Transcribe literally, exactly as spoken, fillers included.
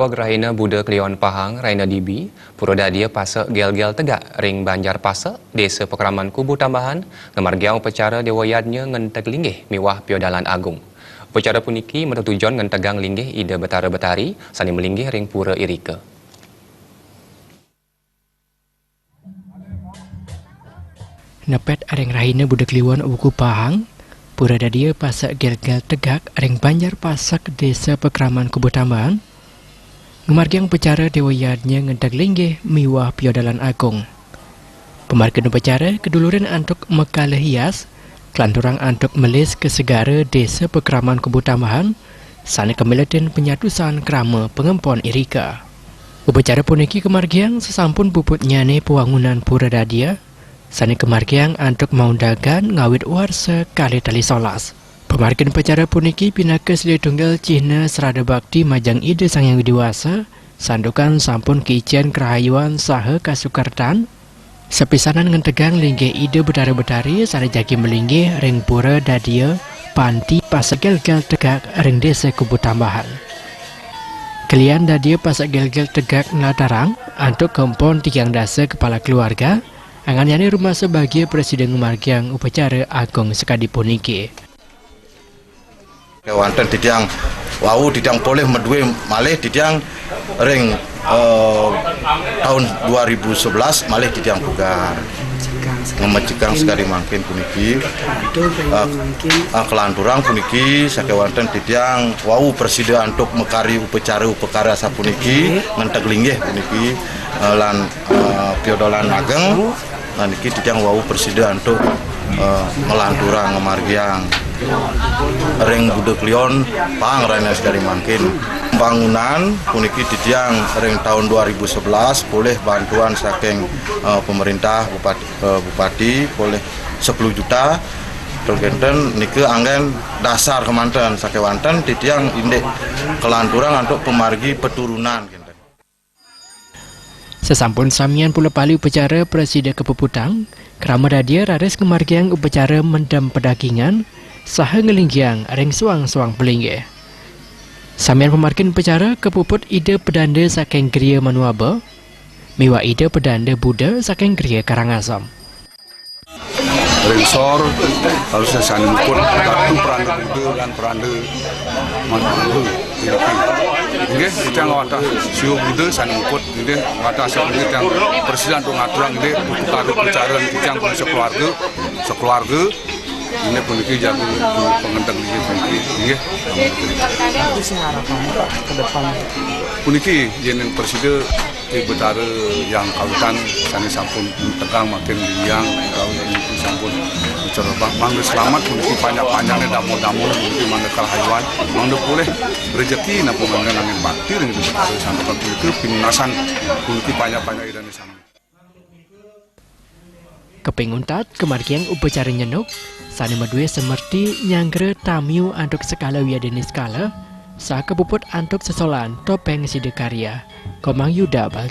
Wag rahina Buda Kliwon Pahang, rahina Dibi, Pura Dadia Pasek Gelgel Tegak ring Banjar Pasek, Desa Pakraman Kubu Tambahan, ngamargiang upacara Dewa Yadnya ngenteg linggih miwah piodalan agung. Upacara puniki matetujon ngentegang linggih Ida Betara Betari sane malinggih ring pura irika. Nepet ring rahina Buda Kliwon Wuku Pahang, Pura Dadia Pasek Gelgel Tegak ring Banjar Pasek, Desa Pakraman Kubu Tambahan, ngamargiang upacara Dewa Yadnya ngenteg linggih miwah piodalan agung. Pamargin upacara kadulurin antuk makala hias, kalanturang antuk melis ka segara Desa Pakraman Kubu Tambahan, sane kamiletin panyatusan krama pangempon irika. Upacara puniki kamargiang sasampun puputnyane pawangunan Pura Dadia, sane kamargiang antuk maundagan ngawit warsa kalih tali solas. Pamargin upacara puniki pinaka silih tunggal cihna srada bakti majeng Ida Sang Hyang Widi Wasa, santukan sampun kicen karahayuan saha kasukertan, sapisanan ngentegang linggih Ida Betara Betari sane jagi malinggih ring Pura Dadia Panti Pasek Gelgel Tegak ring Desa Kubu Tambahan. Kelian Dadia Pasek Gelgel Tegak nlatarang antuk kempon tigang dasa kepala keluarga, angannyane rumasa bagia prasida ngamargiang upacara agung sakadi puniki. Kewanten titiang wau titiang polih madue malih titiang ring, eh, tahun dua ribu sebelas malih titiang pugar. Ngemecikang sekadi mangkin puniki. Eh, eh, kelanturang puniki sakewanten titiang wau prasida antuk makari upacara upakara sapuniki, ngenteg linggih puniki, eh, lan, eh, piodolan ageng. Nah, niki titiang wau prasida antuk, eh, nglanturang ngamargiang ring Buda Kliwon Pahang rahina sakadi mangkin. Pembangunan puniki titiang ring tahun dua ribu sebelas polih bantuan saking, eh, pemerintah bupati, eh, bupati polih sepuluh juta. Tur kenten nika anggen dasar kemanten sakewanten titiang indik kelanturang antuk pamargi peturunan kenten. Sasampun samian pula pali upacara prasida kapuputang, krama dadia raris ngamargiang upacara mendem pedagingan saha nglinggiang ring suang-suang palinggih. Samian pamargin upacara kapuput Ida Pedanda saking Griya Manuaba miwah Ida Pedanda Buda saking Griya Karangasem. Ring sor, harusnya sane muput Ratu Pranda Buda lan Pranda Manuaba. Inggih, titiang ngawatah siu Buda sane muput, inggih, ngawatah siu Buda titiang prasida antuk ngaturang, inggih, upakara upacara titiang puniki sakeluarga, sakeluarga, inggih puniki jaga pangenteg inggih puniki, inggih. Apa sih harapannya, Pak, ke depan? Puniki, yen prasida Ida Betara Hyang Kawitan sane sampun tegang makin liang, kawit niki sampun cerobak. Mangda selamat puniki panjak-panjakne damo-damo puniki mangda karahayuan, mangda polih rejeki napa mangda nanging bakti ring Ida Betara santukan puniki pinunasan puniki panjak-panjak Idane sami. Kaping untat, kamargiang upacara nyenuk, sane madue semerti nyanggra tamiu antuk sekala wiadane sekala, sakapuput antuk sesolan topeng Sidakarya. Komang Yuda Bal-